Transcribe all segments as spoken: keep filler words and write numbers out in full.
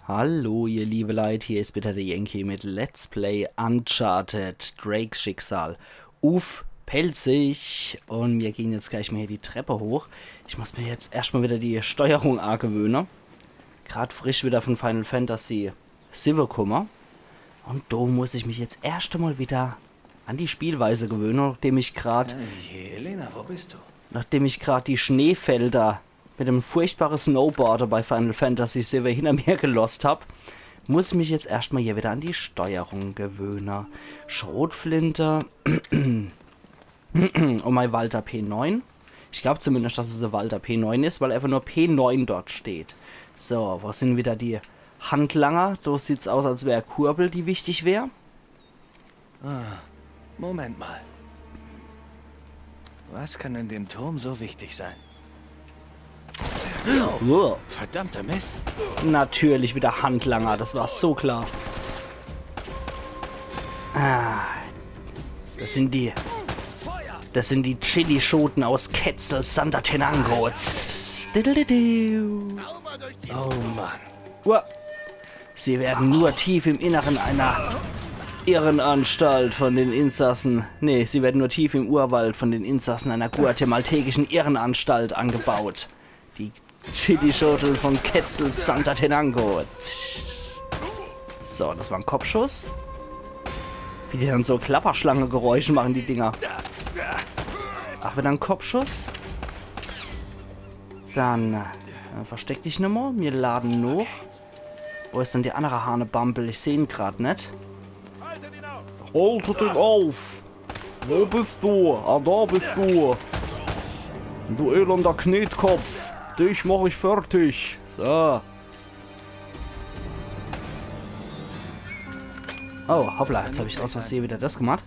Hallo, ihr liebe Leit, hier is wieder der Yankee mit Let's Play Uncharted, Drakes Schicksal uff Pälzisch. Un mir gehn jetzt gleich mal hier die Treppe hoch. Ich muss mir jetzt erscht mal wieder die Steuerung agewöhne. Grad frisch wieder von Final Fantasy siwwe kumme. Un do muss ich mich jetzt erscht mal wieder an die Spielweise gewöhne, nachdem ich grad, Hey, Elena, wo bist du? Nachdem ich grad die Schneefelder mit dem furchtbare Snowboarder bei Final Fantasy siwwe hinter mir gelosst hab, muss ich mich jetzt erscht mal hier wieder an die Steuerung gewöhne. Schrotflinte. Un mei Walther P neun. Ich glaub zumindescht, dass es e Walther P neun is, weil einfach nur P neun dort steht. So, wo sin wieder die Handlanger? Do sieht's aus, als wär e Kurbel, die wichtig wär. Ah, Moment mal. Was kann in dem Turm so wichtig sein? Wow. Verdammter Mist. Natürlich wieder Handlanger, das war so klar. Ah, das sind die, das sind die Chili-Schoten aus Quetzal Santa Tenango. Diddle-diddle. Oh Mann. Uah. Sie werden nur tief im Inneren einer Irrenanstalt von den Insassen. Nee, sie werden nur tief im Urwald von den Insassen einer guatemaltekischen Irrenanstalt angebaut. Die Chili-Schoten von Quetzal Santa Tenango. So, das war e Kopfschuss. Wie die dann so Klapperschlange-Geräusche machen, die Dinger. Ach, wieder e Kopfschuss. Dann, äh, versteck dich nommo. Mir laden noch. Wo is dann die annere Hahnebambel? Ich seh en grad net. Haltet ihn auf! Wo bist du? Ah, da bist du! Du elender Knetkopf! Dich mach ich fertig! So. Oh, hoppla, jetzt hab ich aus Versehe wieder das gemacht.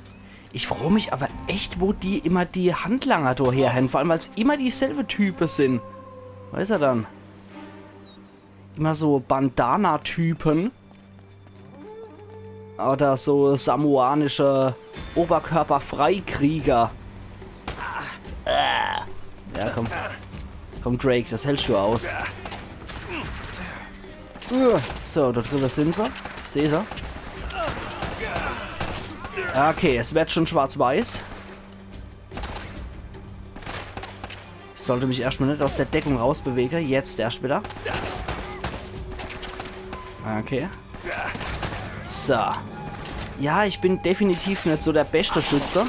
Ich froo mich aber echt, wo die immer die Handlanger do her hen. Vor allem, weil's immer dieselbe Type sin. Wo is er dann? Immer so Bandana-Typen. Oder so samoanische Oberkörperfreikrieger. Ja, komm. Komm, Drake, das hältst du aus. Uh, so, dort driwwe sin se. Ich seh se. Okay, es werd schon schwarz-weiß. Ich sollt mich erscht mal net aus der Deckung rausbewege. Jetzt erscht wieder. Okay. So. Ja, ich bin definitiv net so der beschte Schütze.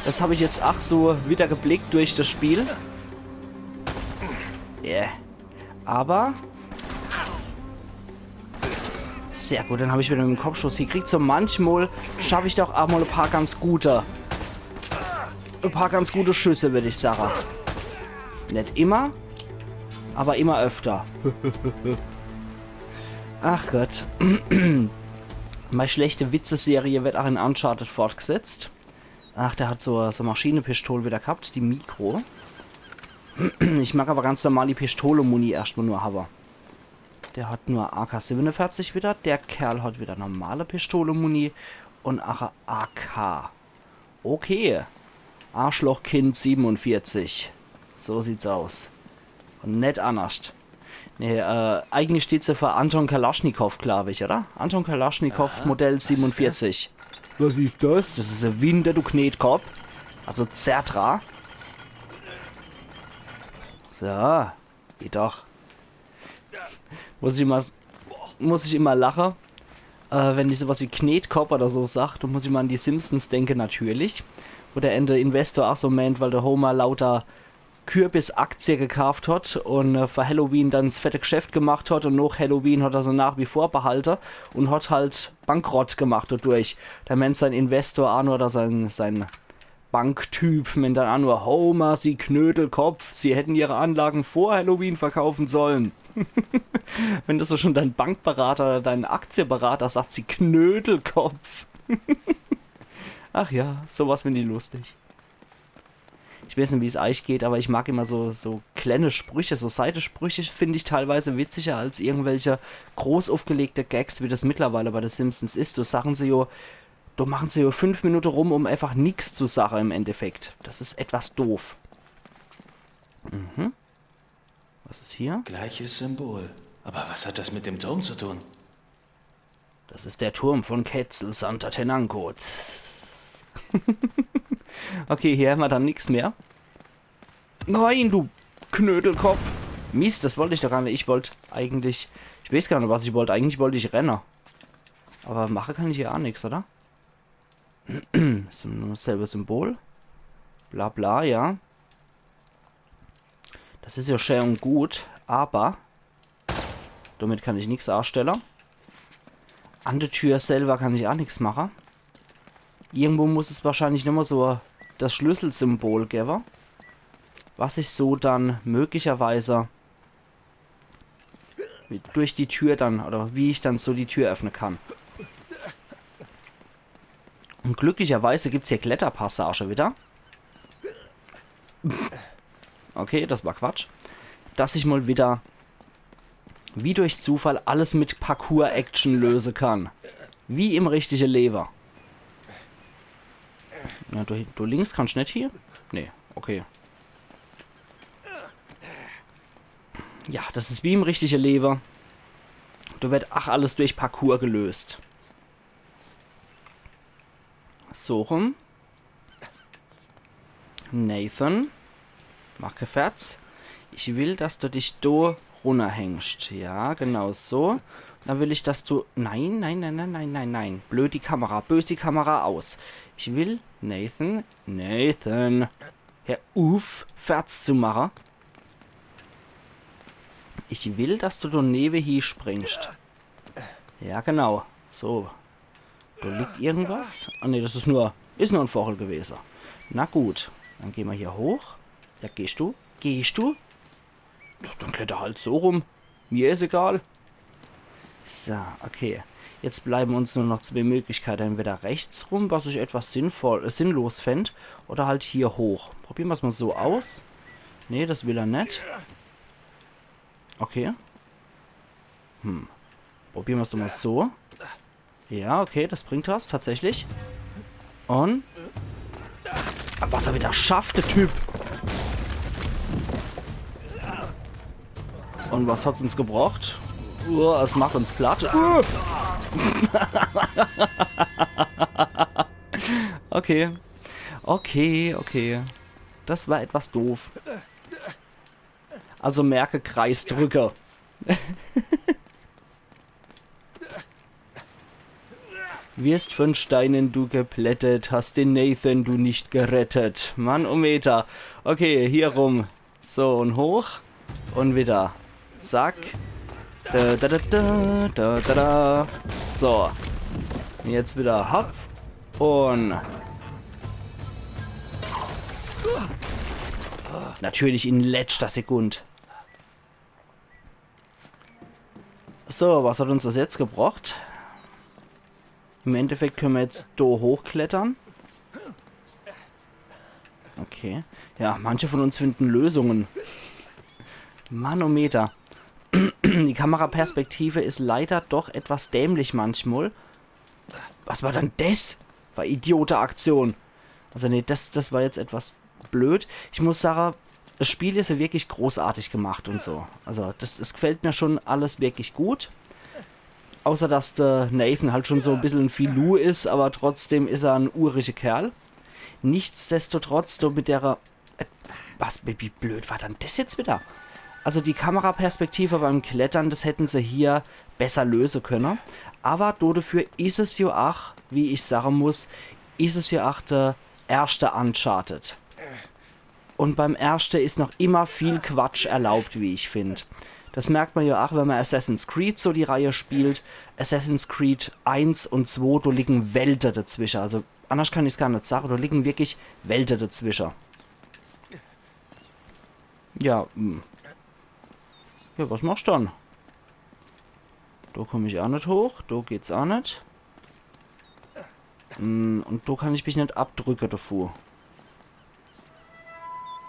Das hab ich jetzt ach so wieder geblickt durch das Spiel. Yeah. Aber sehr gut, dann hab ich wieder en Kopfschuss gekriegt. So manchmal schaff ich doch ach mal e paar ganz gute, e paar ganz gute Schüsse, würd ich sage. Net immer, aber immer öfter. Ach Gott. Mei schlechte Witzeserie werd ach in Uncharted fortgesetzt. Ach, der hat so, so Maschinepistol wieder gehabt, die Mikro. Ich mag aber ganz normal die Pistole-Muni erscht mal nur hawwe. Der hat nur A K siebenundvierzig wieder. Der Kerl hat wieder normale Pistole-Muni un ach e A K. Okay. Arschlochkind siebenundvierzig. So sieht's aus. Un net annerscht. Nee, äh, eigentlich steht se für Anton Kalaschnikow, glaub ich, oder? Anton Kalaschnikow, Modell siebenundvierzig. Was is das? Das is e Winde, du Knetkopf. Also Zertra. So, geht doch. Muss ich immer, muss ich immer lache, äh, wenn ich sowas wie Knetkopf oder so sag, dann muss ich immer an die Simpsons denke, natürlich. Wo der ene Investor ach so meent, weil der Homer lauter Kürbis-Aktie gekauft hat un, äh, für Halloween dann 's fette Geschäft gemacht hat un noch Halloween hat er se nach wie vor behalte un hat halt bankrott gemacht dodurch. Da meent sein Investor ach nur, oder sein, sein Banktyp meent dann ach nur: „Homer, Sie Knödelkopf, Sie hätten Ihre Anlagen vor Halloween verkaufen sollen.“ Wenn das so schon dein Bankberater oder dein Aktieberater sagt, „Sie Knödelkopf.“ Ach ja, sowas find ich lustig. Ich weiß net, wie's eich geht, aber ich mag immer so, so kleine Sprüche, so Seitesprüche find ich teilweise witziger als irgendwelche groß uffgelegte Gags, wie das mittlerweile bei The Simpsons is. Do sachen se jo, do machen se jo fünf Minute rum, um einfach nix zu sache im Endeffekt. Das is etwas doof. Mhm. Was is hier? Gleiches Symbol. Aber was hat das mit dem Turm zu tun? Das is der Turm von Quetzal Santa Tenanco. Okay, hier hämmer dann nix mehr. Nein, du Knödelkopf. Mist, das wollt ich doch gar net. Ich wollt eigentlich, ich weeß gar net, was ich wollt. Eigentlich wollt ich renne. Aber mache kann ich hier aa nix, oder? Is nur dasselbe Symbol. Bla bla, ja. Das is ja schää un gut, aber domit kann ich nix aastelle. An de Tür selber kann ich aa nix mache. Irgendwo muss es wahrscheinlich nochmal so das Schlüsselsymbol gewwe, was ich so dann möglicherweise durch die Tür dann, oder wie ich dann so die Tür öffne kann. Und glücklicherweise gibt's hier Kletterpassage wieder. Okay, das war Quatsch. Dass ich mal wieder, wie durch Zufall, alles mit Parkour-Action löse kann. Wie im richtige Lewe. Na, du, du links kannst net hier? Nee, okay. Ja, das is wie im richtige Lewe. Do wird ach alles durch Parkour gelöst. So rum. Nathan. Mach kä Ferz. Ich will, dass du dich do runnerhängst. Ja, genau so. Dann will ich, dass du... Nein, nein, nein, nein, nein, nein, nein. Blöd die Kamera. Bös die Kamera aus. Ich will... Nathan. Nathan. Hör uff, Ferz zu mache. Ich will, dass du do newe hie springst. Ja, genau. So. Do liegt irgendwas. Ah, nee, das is nur, is nur en Vochel gewese. Na gut, dann gehn mer hier hoch. Ja, gehst du? Gehst du? Ja, dann kletter halt so rum. Mir is egal. So, okay. Jetzt bleiben uns nur noch zwee Möglichkeite. Entweder rechts rum, was ich etwas sinnvoll, äh, sinnlos fänd, oder halt hier hoch. Probiere mer's mal so aus. Nee, das will er net. Okay. Hm. Probiere mer's doch mal so. Ja, okay, das bringt was, tatsächlich. Und... Aber was er wieder schafft, der Typ. Und was hat's uns gebracht? Uh, es macht uns platt. Uh. Okay. Okay, okay. Das war etwas doof. Also merke, Kreis drücke. Wirst von Steinen du geplättet, hast den Nathan du nicht gerettet. Mann, oh Meter. Okay, hier rum. So, und hoch. Und wieder. Zack. Da, da, da, da, da, da, da. So. Und jetzt wieder hopp. Und... Natürlich in letzter Sekund. So, was hat uns das jetzt gebracht? Im Endeffekt können wir jetzt do hochklettern. Okay. Ja, manche von uns finden Lösungen. Manometer. Die Kameraperspektive ist leider doch etwas dämlich manchmal. Was war dann das? War Idiote-Aktion. Also nee, das, das war jetzt etwas blöd. Ich muss sagen, das Spiel ist ja wirklich großartig gemacht und so. Also das, das gefällt mir schon alles wirklich gut. Außer dass der Nathan halt schon so ein bisschen ein Filou ist, aber trotzdem ist er ein uriger Kerl. Nichtsdestotrotz, so mit der... Äh, was, wie, wie blöd war dann das jetzt wieder? Also die Kameraperspektive beim Klettern, das hätten sie hier besser lösen können. Aber dodefür ist es ja auch, wie ich sagen muss, ist es ja auch der erste Uncharted. Und beim erste ist noch immer viel Quatsch erlaubt, wie ich find. Das merkt man ja auch, wenn man Assassin's Creed so die Reihe spielt. Assassin's Creed eins und zwei, da liegen Welten dazwischen. Also anders kann ich's gar nicht sagen, da liegen wirklich Welten dazwischen. Ja, hm. Ja, was machst du dann? Do komm ich auch nicht hoch, do geht's auch nicht. Hm, und do kann ich mich nicht abdrücken davor.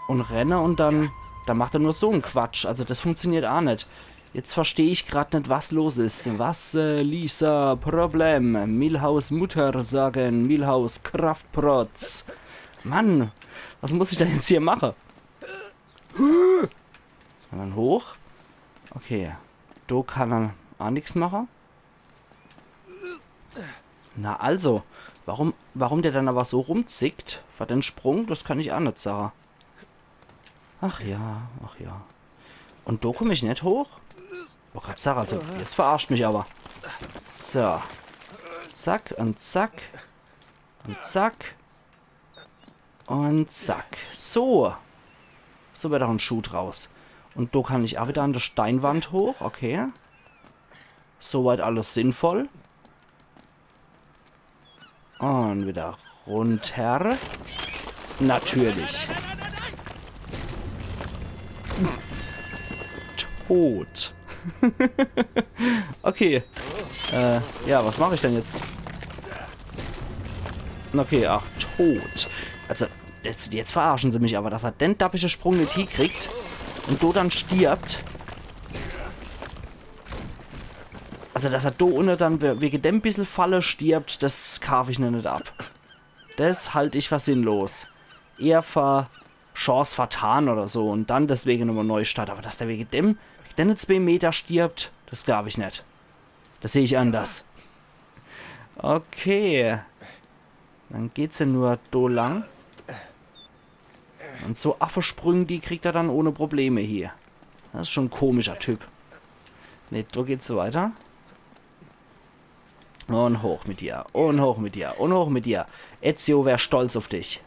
Und renne und dann, dann macht er nur so en Quatsch. Also das funktioniert auch nicht. Jetzt versteh ich grad nicht, was los ist. Was, äh, Lisa, Problem? Milhouse Mutter sagen, Milhouse Kraftprotz. Mann, was muss ich denn jetzt hier machen? Und dann hoch. Okay. do kann er aa nix mache. Na also, warum, warum der dann awwer so rumzickt, fer den Sprung, des kann ich aa net sage. Ach ja, ach ja. Un do kumm ich net hoch? Wollt grad sage, also, jetzt verarscht mich awwer. So. Zack un zack. Un zack. Un zack. So. So werd aa en Schuh draus. Un do kann ich aa widder an de Steinwand hoch, okay. Soweit alles sinnvoll. Un widder runter. Natürlich. Tot. Okay. Äh, ja, was mach ich denn jetzt? Okay, ach, tot. Also, des, jetzt verarsche se mich awwer, dass er den dappische Sprung net hiekriegt un do dann stirbt. Also, dass er do unne dann we-, wege dem bissel Falle stirbt, des kaaf ich ne net ab. Des halt ich fer sinnlos. Eher fer Chance vertan oder so un dann deswege nochmol nei starte. Awwer dass der wege dem, wege denne zwee Meter stirbt, des glaab ich net. Des seh ich anders. Okay. Dann geht's jo nur do lang. Un so Affesprüng, die kriegt er dann ohne Probleme hie. Des is schun en komischer Typ. Nee, do geht's so weiter. Un hoch mit dir. Un hoch mit dir. Un hoch mit dir. Ezio wär stolz uff dich.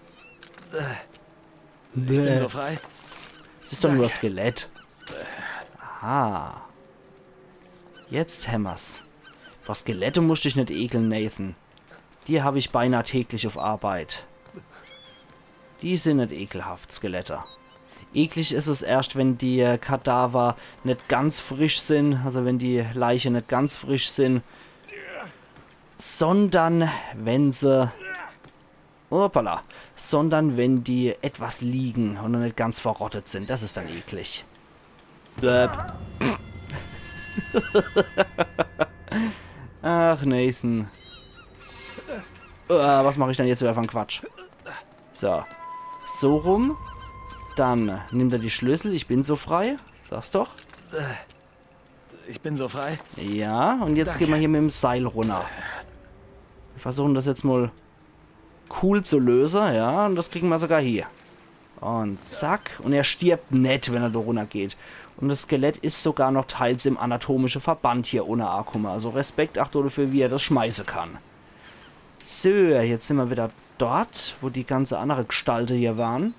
Ich bin so frei. Des is doch nur e Skelett. Aha. Jetzt hämmer's. Vor Skelette muscht dich net ekle, Nathan. Die hab ich beinah täglich uff Arbeit. Die sin net ekelhaft, Skelette. Eklig is es erscht, wenn die, äh, Kadaver net ganz frisch sin, also wenn die Leiche net ganz frisch sin, sondern wenn se, hoppala, sondern wenn die etwas liegen un noch net ganz verrottet sin. Des is dann eklig. Blöp. Ach, Nathan. Äh, was mach ich denn jetzt widder fer en Quatsch? So. So rum. Dann nimmt er die Schlüssel. Ich bin so frei. Sag's doch. Ich bin so frei. Ja, un jetzt gehn mer hier mit em Seil runner. Mir versuchen des jetzt mol cool zu löse, ja, un des kriegen mer sogar hie. Un zack, un er stirbt net, wenn er do runnergeht. Un des Skelett is sogar noch teils im anatomische Verband hier unne akumme. Also Respekt aa dofür, wie er des schmeiße kann. So, jetzt sin mer widder dort, wo die ganze annere Gestalte hier waren.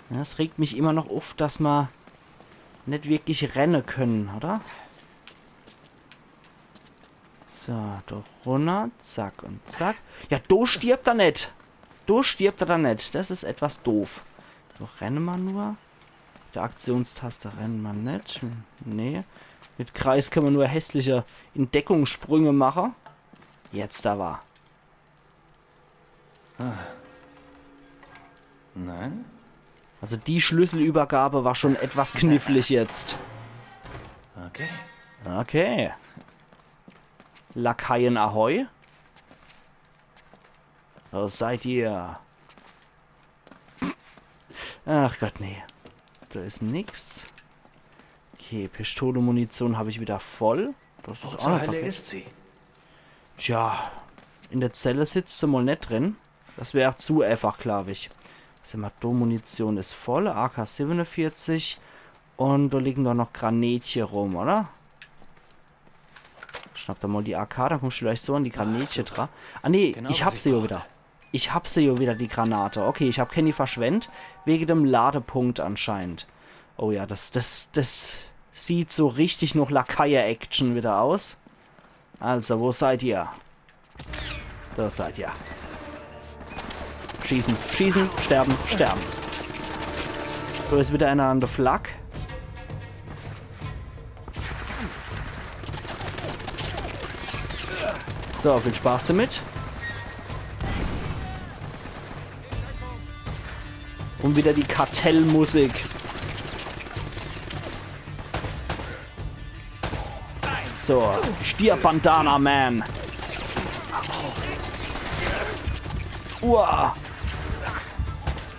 Ja, es regt mich immer noch uff, dass mer net wirklich renne können, oder? So, do runner, zack un zack. Ja, do stirbt er net. Do stirbt er dann net. Des is etwas doof. Do renne mer nur. Mit de Aktionstaste renne mer net. Nee. Mit Kreis kann mer nur hässliche Entdeckungssprünge mache. Jetzt awwer. Ah. Nein? Also die Schlüsselübergabe war schon etwas knifflig jetzt. Okay. Okay. Lakaien ahoi. Wo seid ihr? Ach Gott, nee. Do is nix. Okay, Pistolemunition hab ich wieder voll. Das is auch net verkehrt. Tja, in der Zelle sitzt se mol net drin. Das wär zu einfach, glaub ich. Was hämmer do? Munition is voll, A K siebenundvierzig. Und do liegen doch noch Granätche rum, oder? Schnapp doch mol die A K, dann kommst du vielleicht so an die Granätche dra. Ah nee, ich hab se jo wieder. Ich hab se jo wieder, die Granate. Okay, ich hab kenni verschwendt, wege dem Ladepunkt anscheinend. Oh ja, das, das, das sieht so richtig noch Lakaie-Action wieder aus. Also, wo seid ihr? Do seid ihr. Schießen, schießen, sterben, sterben. So, is wieder einer an der Flak. So, viel Spaß damit. Und wieder die Kartellmusik. So, stirb, Bandana Man. Uah.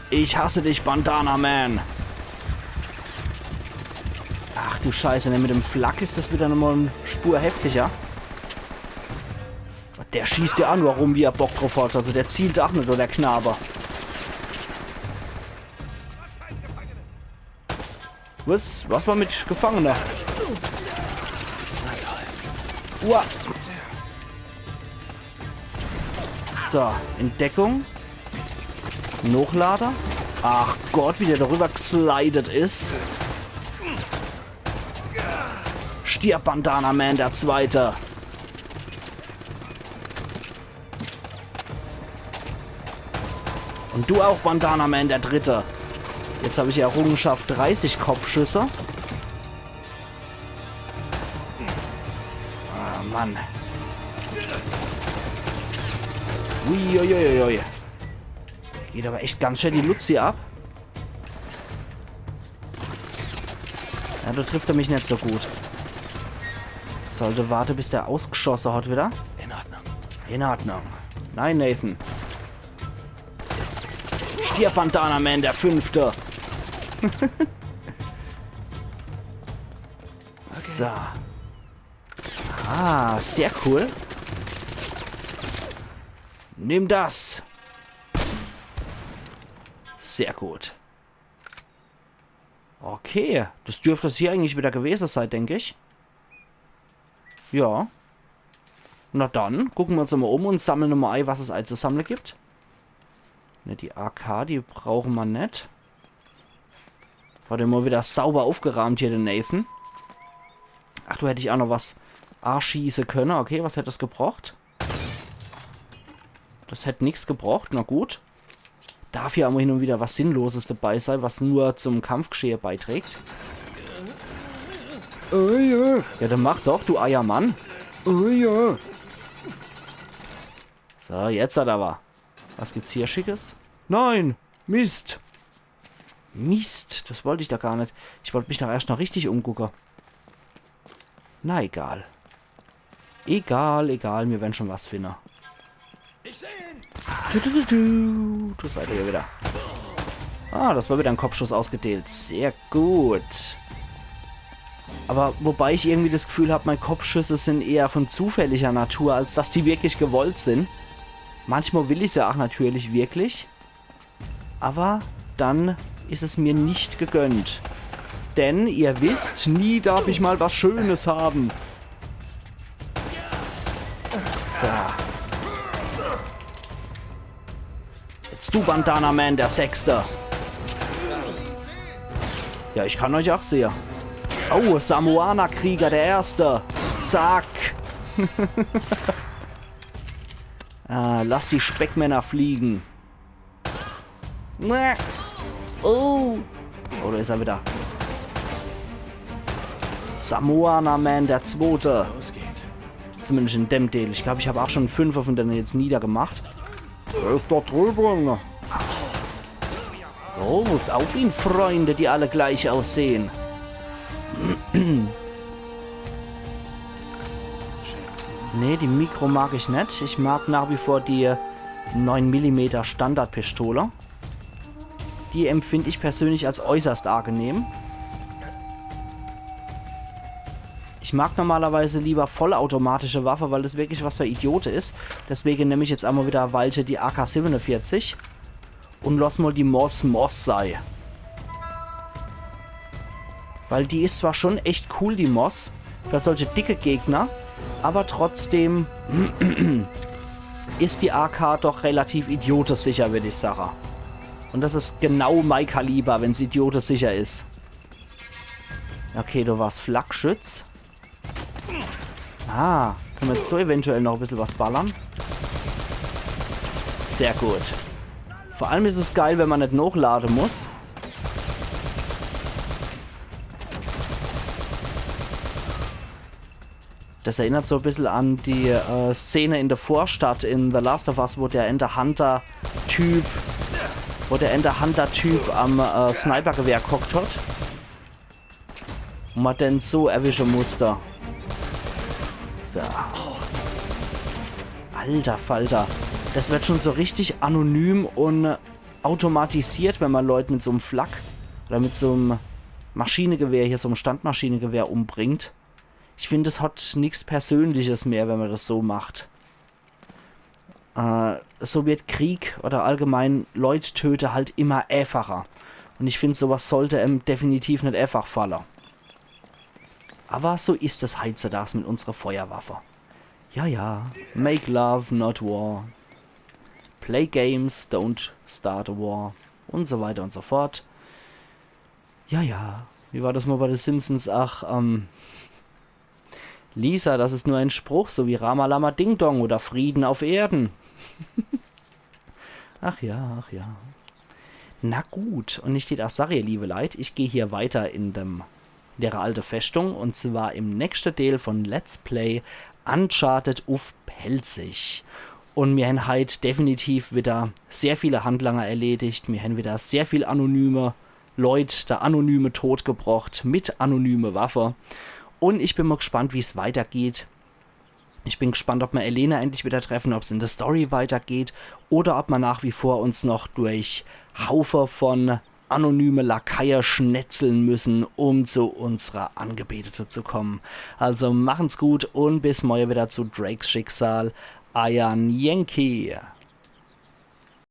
Ich hasse dich, Bandana Man. Ach du Scheiße, ne, mit dem Flak is das wieder nochmal e Spur heftiger. Der schießt ja ach nur rum, wie er Bock drauf hat. Also der zielt ach net, der Knabe. Was? Was war mit Gefangener? Uah. So, in Deckung. Nochlader. Ach Gott, wie der darüber geslidet is. Stirb, Bandana Man, der Zweite. Und du auch, Bandana Man, der Dritte. Jetzt hab ich die Errungenschaft dreißig Kopfschüsse. Ah, Mann. Uiuiuiui. Geht aber echt ganz schön die Luzi ab. Ja, do trifft er mich net so gut. Sollte warte, bis der ausgeschosse hat wieder. In Ordnung. In Ordnung. Nein, Nathan. Stirb, Bandana Man, der Fünfte. So. Ah, sehr cool. Nimm das. Sehr gut. Okay, das dürft's hier eigentlich wieder gewese sei, denk ich. Ja. Na dann, gucke mer uns mal um und sammle mal ei, was es ei zu sammle gibt. Ne, die A K, die brauche mer net. Hat er mal wieder sauber aufgeraamt hier, der Nathan. Ach, do hätt ich auch noch was aschieße könne. Okay, was hätt das gebrocht? Das hätt nix gebrocht, na gut. Darf ja immer hin und wieder was Sinnloses dabei sei, was nur zum Kampfgeschehe beiträgt. Oh ja. Ja, dann mach doch, du Eiermann. Oh ja. So, jetzt hat er aber. Was gibt's hier Schickes? Nein! Mist! Mist, das wollt ich doch gar net. Ich wollt mich doch erscht noch richtig umgucke. Na egal. Egal, egal, mir werden schon was finne. Ich seh ihn! Du, du, du, du. Do seid ihr wieder. Ah, das war wieder ein Kopfschuss ausgedeelt. Sehr gut. Aber wobei ich irgendwie das Gefühl hab, meine Kopfschüsse sind eher von zufälliger Natur, als dass die wirklich gewollt sind. Manchmal will ich's ja auch natürlich wirklich. Aber dann ist es mir nicht gegönnt. Denn, ihr wisst, nie darf ich mal was Schönes haben. So. Jetzt du, Bandana Man, der Sechste. Ja, ich kann euch auch sehen. Oh, Samoaner-Krieger, der Erste. Zack. Ah, lass die Speckmänner fliegen. Ne. Oh. Oh, do is er wieder. Samoaner Man, der Zwote. Los geht's. Zumindest in dem Deel. Ich glaub, ich hab auch schon fünf von denen jetzt niedergemacht. Er ist dort drüben. Los, auf ihn, Freunde, die alle gleich aussehen. Nee, die Mikro mag ich net. Ich mag nach wie vor die neun Millimeter Standardpistole. Die empfind ich persönlich als äußerst angenehm. Ich mag normalerweise lieber vollautomatische Waffe, weil das wirklich was für Idiote is. Deswegen nemm ich jetzt einmal wieder weiter die A K siebenundvierzig. Und lass mal die Moss Moss sei. Weil die is zwar schon echt cool, die Moss, für solche dicke Gegner, aber trotzdem is die A K doch relativ idiotesicher, würd ich sage. Und das is genau mei Kaliber, wenn's idiotesicher is. Okay, du warst Flakschütz. Ah, können wir jetzt so eventuell noch ein bisschen was ballern? Sehr gut. Vor allem is es geil, wenn man net nochlade muss. Das erinnert so ein bisschen an die äh, Szene in der Vorstadt in The Last of Us, wo der ene Hunter-Typ, wo der ene Hunter-Typ am äh, Snipergewehr gehockt hat. Und man den so erwische musste. So. Alter Falter. Das wird schon so richtig anonym und automatisiert, wenn man Leute mit so einem Flak oder mit so einem Maschinegewehr hier, so em Standmaschinegewehr umbringt. Ich find, es hat nix Persönliches mehr, wenn ma das so macht. Äh, so wird Krieg oder allgemein Leut töte halt immer äfacher. Und ich find, sowas sollte em definitiv net äfach falle. Aber so is es heitzudags mit unsere Feuerwaffe. Ja, ja. Make love, not war. Play games, don't start a war. Und so weiter und so fort. Ja, ja. Wie war das mal bei The Simpsons? Ach, ähm. Lisa, das ist nur ein Spruch, so wie Rama Lama Ding Dong oder Frieden auf Erden. Ach ja, ach ja. Na gut, und net nur das, ihr liebe Leit, ich geh hier weiter in dem, der alte Festung, und zwar im nächste Deel von Let's Play Uncharted uff Pälzisch. Und mir hän heit definitiv wieder sehr viele Handlanger erledigt, mir hän wieder sehr viel anonyme Leut, der anonyme Tod gebrocht mit anonyme Waffe. Und ich bin mal gespannt, wie's weitergeht. Ich bin gespannt, ob ma Elena endlich wieder treffen, ob's in der Story weitergeht oder ob ma nach wie vor uns noch durch Haufe von anonyme Lakaie schnetzeln müssen, um zu unserer Angebetete zu kommen. Also machen's gut und bis morje wieder zu Drakes Schicksal. Eier Yankee.